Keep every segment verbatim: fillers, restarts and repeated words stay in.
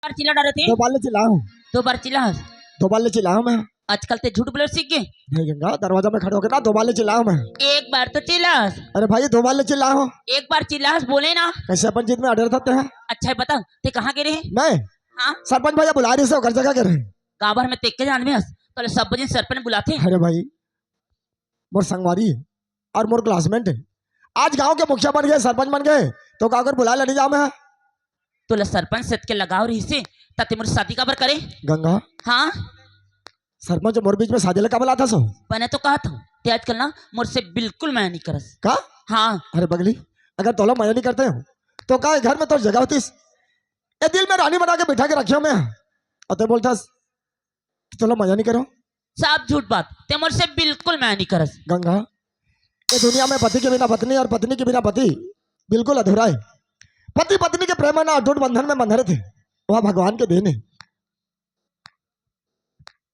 बार चिल्ला डारे थे? दो बार ले चिल्लाहूँ। दो बार चिल्लाहस? दो बार ले चिल्लाहूँ मैं। आजकल ते झूठ बोले सीख गे। नहीं गंगा, दरवाजा में खड़े होके ना दो बार ले चिल्लाहूँ मैं। एक बार तो चिल्लाहस। अरे भाई, दो बार ले चिल्लाहूँ। एक बार चिल्लाहस बोले ना। कैसे अपन जीत में अड़े रहते हैं? अच्छा है बता, ते कहाँ गे रहे? मैं? हाँ? सरपंच भैया बुला रहे से ओकर जगह गे रहे। गाँव भर में ते के जानबे हस, तोले सब बजे सरपंच बुलाथे। अरे भाई, मोर संगवारी और मोर classmate है। आज गांव के मुखिया बन गए, सरपंच बन गए, तो का अगर बुलाए ला नहीं जाऊं मैं? तोला सरपंच से के लगाव रहिसे, त ते मोर शादी काबर करे? गंगा। हाँ? सरपंच मोर बीच में शादी ला काबर लाथस? मैंने तो कहा था, ते आजकल ना मोर से बिल्कुल मया नहीं करस। का? हाँ। अरे बगली, अगर तोला मया नहीं करते हो, तो का घर में तोर जगह होतीस? ए दिल में रानी बना के बिठा के रखे हों मैं, और ते बोलथस कि तोला मया नहीं करो। साफ झूठ बात, ते मोर से बिल्कुल मया नहीं करस। गंगा, ये दुनिया में पति के बिना पत्नी और पत्नी के बिना पति बिल्कुल अधूरा है। पति पत्नी के प्रेम ना अटूट बंधन में बंधे रहिथे, वह भगवान के देन है।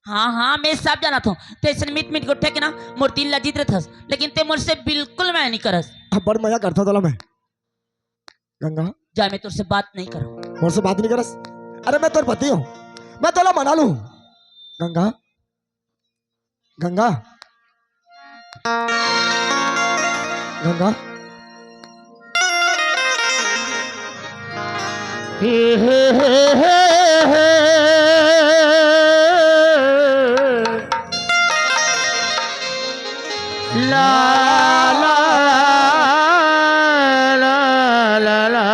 हाँ, हाँ, मैं सब जानत हूँ। ते अइसन मीठ मीठ गोठिया के ना मोर दिल ला जीत रहिथस, लेकिन ते मोर से बिल्कुल मया नहीं करस। अब बड़ मया करता तोला मैं। गंगा। जा, मैं तोर से बात नहीं करूँ। मोर से बात नहीं करस? अरे, मैं तोर पति हूँ, मैं तोला मना लूँ। गंगा, गंगा, गंगा। ला, ला, ला, ला, ला।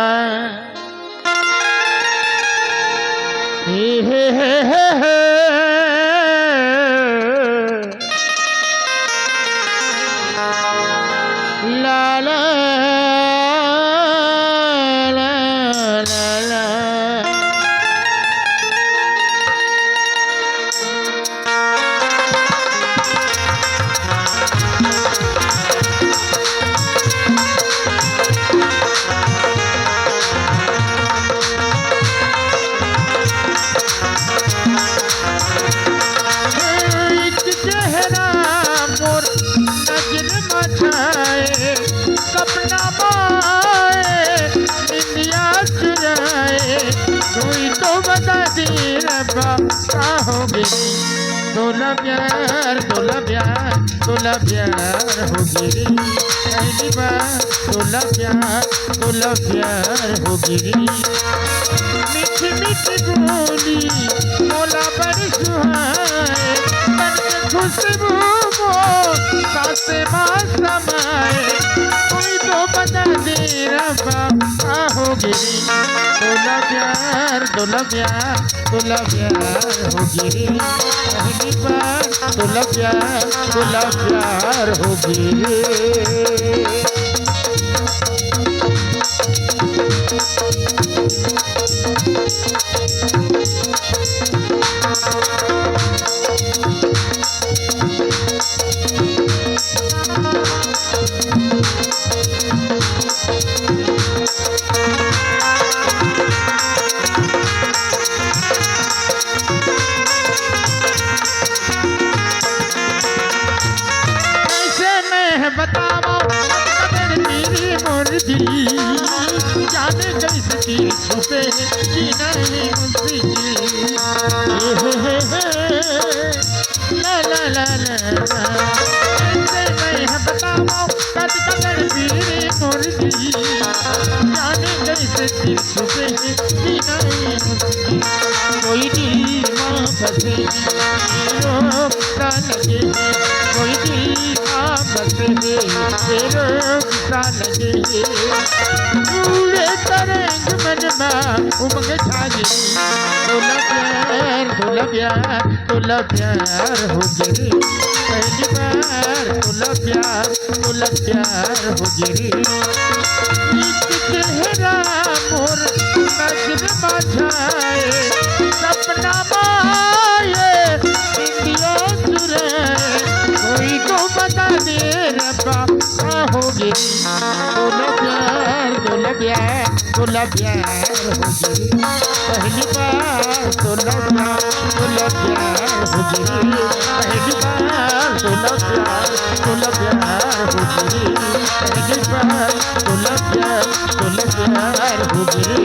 ला, ला, ला, ला, ला। एक चेहरा मोर नजर मा छाए, सपना माए, निंदिया चुराए, कोई तो बता दे रब्बा, का हो गे? तोला प्यार, तोला प्यार, तोला प्यार हो गे रे। पहली बार तोला प्यार, तोला प्यार हो गे रे। मीठी मीठी बोली मोला बड़ सुहाए, तन के खुशबू मोर सांसे मा समाए। कोई तो बता दे रब्बा, का हो गे रे? तोला प्यार, तोला प्यार, तोला प्यार हो गे रे। पहली बार तोला प्यार, तोला प्यार हो गे रे। कैसे मैं बतावं, अगर मेरी मुरली, जाने कैसे की छुपे, कि नहीं मुझसे की। हे, हे, हे, हे। ला, ला, ला, ला, ला। कैसे मैं बतावं, कद कदर पीरी मुरली। जाने कैसे दिल छुपे, बिना ही मुरली। कोई दिल माँ बसे, रोक सा लगे। कोई दिल माँ बसे, रोक सा लगे। पूरे तरंग मन मा उमंग छा गे। तोला प्यार, तोला प्यार, तोला प्यार हो गे रे। पहली बार तोला प्यार, तोला प्यार हो गे रे। एक चेहरा मोर नजर मा छाए, सपना माए, निंदिया चुराए। कोई तो बता दे रब्बा, का हो गे रे? तोला प्यार, तोला प्यार, तोला प्यार हो गे रे। पहली बार तोला प्यार, तोला प्यार हो गे रे। पहली बार तोला प्यार, तोला प्यार हो गे रे। पहली बार तोला प्यार, तोला प्यार हो गे रे।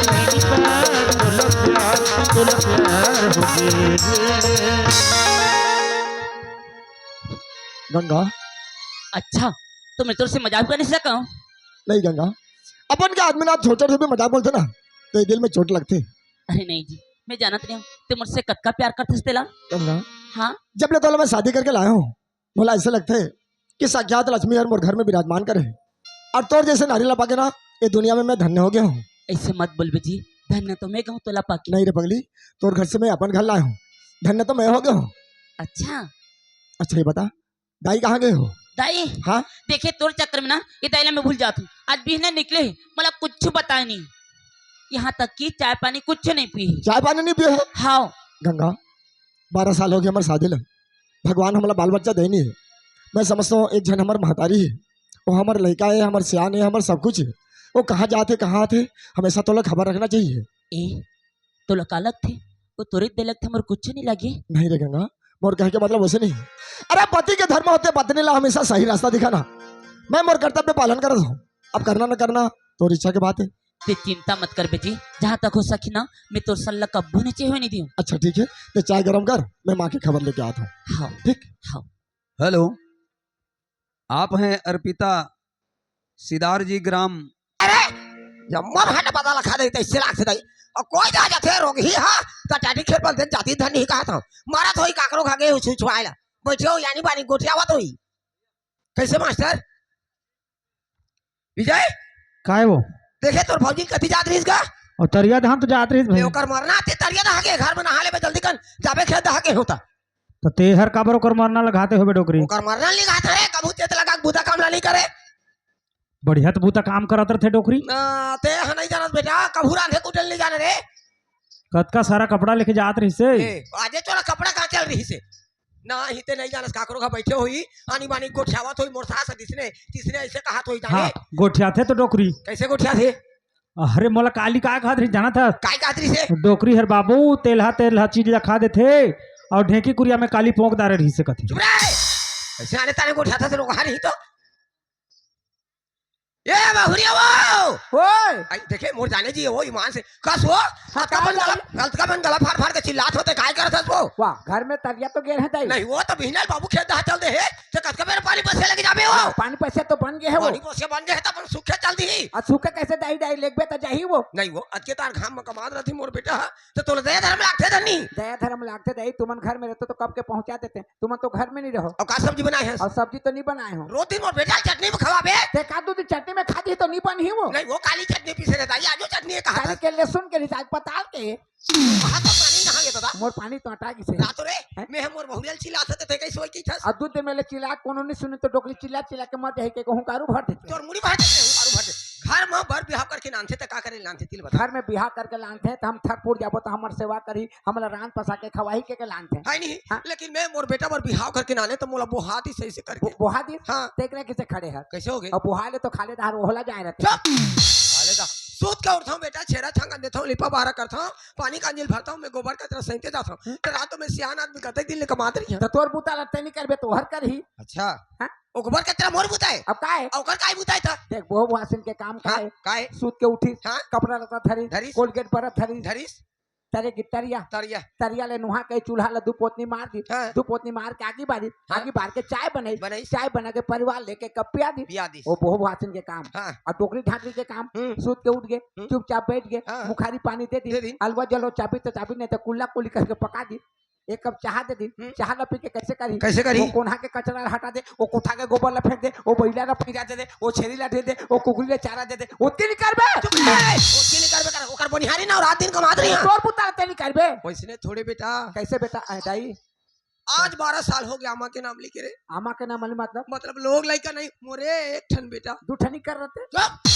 पहली बार तोला प्यार, तोला प्यार होगे रे। गंगा। अच्छा, तो मैं तोर से मजाक कर नहीं सकता हूँ? नहीं गंगा, अपन के आदमी ना छोटे से भी मजाक बोलथे ना, तो ये दिल में चोट लगथे। अरे नहीं जी, मैं जानत नहीं हूँ, ते मुझसे कतका प्यार करते तेला। गंगा, हाँ? जब ले तोला मैं शादी करके लाया हूँ, मोला ऐसे लगथे कि साक्षात लक्ष्मी हर मोर घर में विराजमान करे। और तोर जैसे नारी ला पाके ना, ये दुनिया में मैं धन्य हो गया हूँ। ऐसे मत बोलबे जी, धन्य तो मैं कहूँ तोला पाके। नहीं रे पगली, तोर घर से मैं अपन घर लाया हूँ, धन्य तो मैं हो गया हूँ। अच्छा। अच्छा ये बता, दाई कहाँ गए हो? दाई? हाँ? देखे तोर चक्कर में ना ये दाई ला मैं भूल जात हूँ। आज बिहने निकले ही, मोला कुछ बताए नहीं, यहाँ तक कि चाय पानी कुछ नहीं पी। चाय पानी नहीं पिए हो? हाँ। गंगा, बारह साल हो गए हमारे शादी ला, भगवान हमला बाल बच्चा दे नहीं है। मैं समझता हूँ एक झन हमार महतारी है, वो हमार लड़का है, हमार सियान है, हमार सब कुछ है। वो कहाँ जाते कहाँ आते, हमेशा तोला खबर रखना चाहिए। ए, तोला का लगथे? वो तोरे दे लगथे, मोर कुछ नहीं लगे। नहीं रे गंगा, मोर कहे के मतलब वैसे नहीं। अरे पति के धर्म होथे पत्नी ला हमेशा सही रास्ता दिखाना। मैं मोर कर्तव्य पालन करत हूँ, अब करना न करना तोर इच्छा के बात है। ते चिंता मत करबे जी, जहाँ तक हो सकी ना मैं तोर सन ला कब्बो नीचे होए नहीं दिहूँ। अच्छा ठीक है, ते चाय गरम कर, मैं माँ के खबर लेके आत हूँ। हाँ। ठीक? हाँ। हेलो, आप हैं अर्पिता सिदार जी ग्राम? अरे, जम्मो भांटा पता लखा दे, तैसे लाग से दाई। और कोई जा जाथे रोगही हा, त टाटी खेत पर देख जाती धन नहीं कहा था। मारा तो ही काकरो खा गए उछ उछवाए ला। बैठे हो यानी बानी गोठियावा तो ही। कैसे मास्टर? विजय? काय वो? देखे तोर भौजी कति जात रहीस गा? और तरिया धाम तो जात रहीस भाई। ओकर मरना ते तरिया दहा के घर में नहा लेबे जल्दी कन, जाबे खेत दहा के होता। तो तेहर काबर ओकर मरना लगाते होबे डोकरी? ओकर मरना लगात रे, कभू चेत लगा के बूता काम ला नहीं करे। बढ़िया तो बूता काम करत रथे डोकरी। ना, ते ह नहीं जानत बेटा, कभू रांधे कुटल नहीं जाने रे। कतका सारा कपड़ा लेके जात रहिसे। ए, आजे तोरा कपड़ा कहाँ चल रहिसे? ना ही ते नहीं जानस, काकरो घर बैठे होई, आनी बानी गोठियावत होई, मोर सास दिसने, तिसने ऐसे कहत होई जाने। हाँ, गोठियाथे तो डोकरी। कैसे गोठियाथे? अरे मोला काली का कहत रही जानत हस? काय कहत रहिसे? डोकरी हर बाबू, तेलहा तेलहा चीज ला खा देथे, और ढेंकी कुरिया में काली पोंक डारे रहिसे कथे। चुप रहे। ऐसे आने ताने गोठियाथा से रोका नहीं तो। ए बहुरिया वो। ओए। आई देखे मोर जाने जी वो ईमान से। कस वो? हाँ, कतका बन गलत, कतका बन गलत फाड़ फाड़ के चिल्लात होते, काय करत हस वो? वाह, घर में तरिया तो गेल है दाई। नहीं, वो तो बिहनल बाबू खेत दहा चल दे है, तो कतका बेर पानी पसे लगे जाबे हो? हाँ, पानी पसे तो बन गए है वो। पानी पसे बन गए है, तो अपन सूखे चल दी। आ सूखे कैसे दाई, दाई लेगबे तो जाही वो। नहीं वो, अतके तार घाम में कमात रहती मोर बेटा, तो तोला दया धर्म लागथे धनी। दया धर्म लागथे दाई, तुमन घर में रहते तो कब के पहुंचा देते, तुमन तो घर में नहीं रहो। और का सब्जी बनाए हस? और सब्जी तो नहीं बनाए हो। रोज दिन मोर बेटा चटनी में खवाबे। ते का दू दिन चटनी में खा दी तो नहीं बनी वो। नहीं, वो काली चटनी पीसे रहता, ये आजो चटनी है, कहा काली था? के लहसुन के रिचार्ज पताल के। कहा तो पानी नहा गया दादा। मोर पानी तो अटा गिसे। रात रे, हैं? मैं हम मोर बहुरियल चिल्ला सकते थे, कैसे होई की थस? और दू दिन में ले चिल्ला, कोनो नहीं सुने तो डोकरी चिल्ला चिल्ला के मर जाए के हुंकारू भर देते। तोर मुड़ी भर देते, हुंकारू भर देते। घर में बर बिहाव करके नानथे त का करे लानथे, तिल बता। घर में बिहाव करके लानथे त हम थक पुर जाबो त हमर सेवा करी, हमला रांध पसा के खवाही के, के लानथे। है नहीं? हाँ। लेकिन मैं मोर बेटा बर बिहाव करके नाने त मोला बोहा दी सही से करके। बो-, बोहा दी? हाँ। तेकरे किसे खड़े है? कैसे हो गए? अब बोहा ले तो खाले दार ओहला जाए रहते। चुप! खाले दा। सूत के उठता हूँ बेटा, छेरा छांगन देता हूँ, लिपा बारा करता हूँ, पानी कांजिल भरता हूँ, मैं गोबर कचरा सहिते जाता हूँ। हम्म। तो रात में सियान आदमी कतई दिन ले कमात रही है। तो तोर बुता लगते नहीं करबे, तो हर कर ही। अच्छा। हाँ? ओकर कचरा मोर बुता है। अब का है? ओकर काय बुता है था? देख, बहु भाषण के काम का हाँ, है? का है? सूत के उठिस, हाँ। कपड़ा लत्ता धरिस, धरिस। कोलगेट बरत धरिस, धरिस। तरे की तरिया, तरिया। तरिया ले नुहा के चूल्हा ले दू पोतनी मार दी, हाँ। दू पोतनी मार के आगी बारी, हाँ। आगी बार के चाय बनाई, बनाई। चाय बना के परिवार लेके कप पिया दी। पिया दी। वो बहु भाषण के काम। हाँ। और डोकरी ढाकरी के काम, हम्म। सूत के उठ गए, हम्म। चुपचाप बैठ गए, हाँ। मुखारी पानी दे दी, दे दी। अलवा जलो चाबी तो चाबी नहीं तो कुल्ला कुली करके पका दी। एक कप चाहा दे दिन, हम्म। चाहा ला पी के कैसे करी? कैसे करी? वो कोन्हा के कचरा ला हटा दे, वो कोठा के गोबर ला फेंक दे, वो बैला ला पैरा दे दे, वो छेरी ला दे दे, वो कुकरी ला चारा दे दे, ओतके नहीं करबे? चुप रहे। ओतके नहीं करबे कर, ओकर बनिहारी ना रात दिन कमात रही है। तोर पुता ते नहीं करबे? वैसने थोड़े बेटा। कैसे बेटा? ऐ दाई। आज बारह साल हो गया आमा के नाम लेके रे। आमा के नाम वाली मतलब? मतलब लोग लइका नहीं, मोरे एक ठन बेटा। दू ठन ही कर रहते। चुप।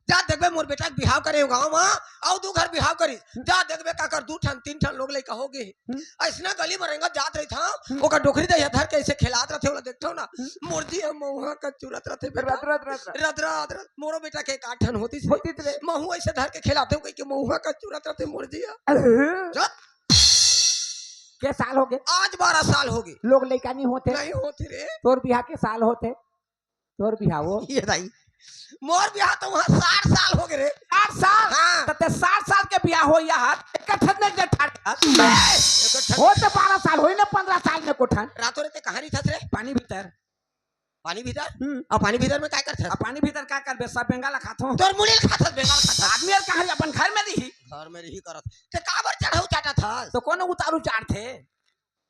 जा देखबे मोर बेटा के बिहाव करे हो गाँव मा, अउ दू घर बिहाव करी। जा देखबे काकर दू ठन, तीन ठन लोग लइका हो गे हे। हम्म। अइसना गली म रेंगत जात रहिथंव, हम्म। ओकर डोकरी दइया धर के अइसे खेलात रथे, ओला देखथंव ना, हम्म। मोर जी ह मउहा कस चुरत रथे बेटा। रत, रत, रत, रत। रत, रत, रत। मोरो बेटा के एक आध ठन होतिस रे। होतिस रे। महूँ अइसे धर के खेलाथंव कहिके मउहा कस चुरत रथे मोर जी ह। अरे। चुप। के साल हो गे? आज बारह साल हो गे। लोग लइका नहीं होथे। नहीं होथे रे। तोर बिहा के साल होथे। तोर बिहाव। ये दाई, मोर बिहाव तो वहाँ साठ साल हो गए रे। साठ साल? हाँ। त ते साठ साल के बिहाव हो या हाथ, एक ठन में जे ठाड़ हाथ। एक ठन- हो तो बारह साल होई ना, पन्द्रह साल में कोठन। रातों रे ते कहाँ रही थस रे? पानी भीतर। पानी भीतर? हम्म। और पानी भीतर में काय करथस? अब पानी भीतर का करबे? सब बेंगा ला खाथो। तोर मुड़ी ल खाथस, बेंगा ल खाथस। आदमी अर कहाँ अपन घर में रही। घर में रही करत। ते काबर चढ़ऊ चाटत हस? तो कोनो उतारू चाटथे?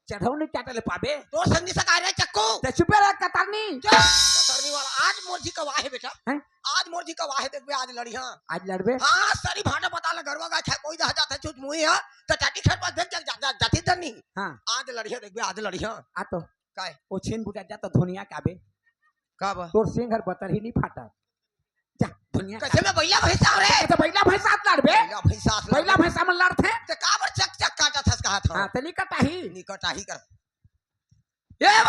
चढ़ऊ नहीं चाटे ले पाबे। तोर संगी से काय रे चक्कू? ते चुपे रह कतरनी। चुप, कतरनी वाला। आज मोर जी का वाहे बेटा। हैं? आज मोर जी का वाहे देखबे, आज लड़िया। आज लड़बे? हाँ, सरी भाटा पता ल गरवा गाय खाए कोई दह जात है, चुत मुही है। तो टाटी खेत पर देख जा, जा, जा, जाती दर नहीं। हाँ। आज लड़िया देखबे, आज लड़िया। आ तो। काय? ओ छीन बुटा जा तो धुनिया काबे। का बा? तोर सिंग हर बतरही नहीं फाटा। जा, धुनिया कैसे मैं बैला भैंसा हूँ रे? तो बैला भैंसा हाथ लड़बे। बैला भैंसा हाथ बैला लड़बे। भैंसा मन लड़थे। ते काबर चक चक काटत हस कहा था? हाँ, ते नहीं कटाही। निकट आही कर। ए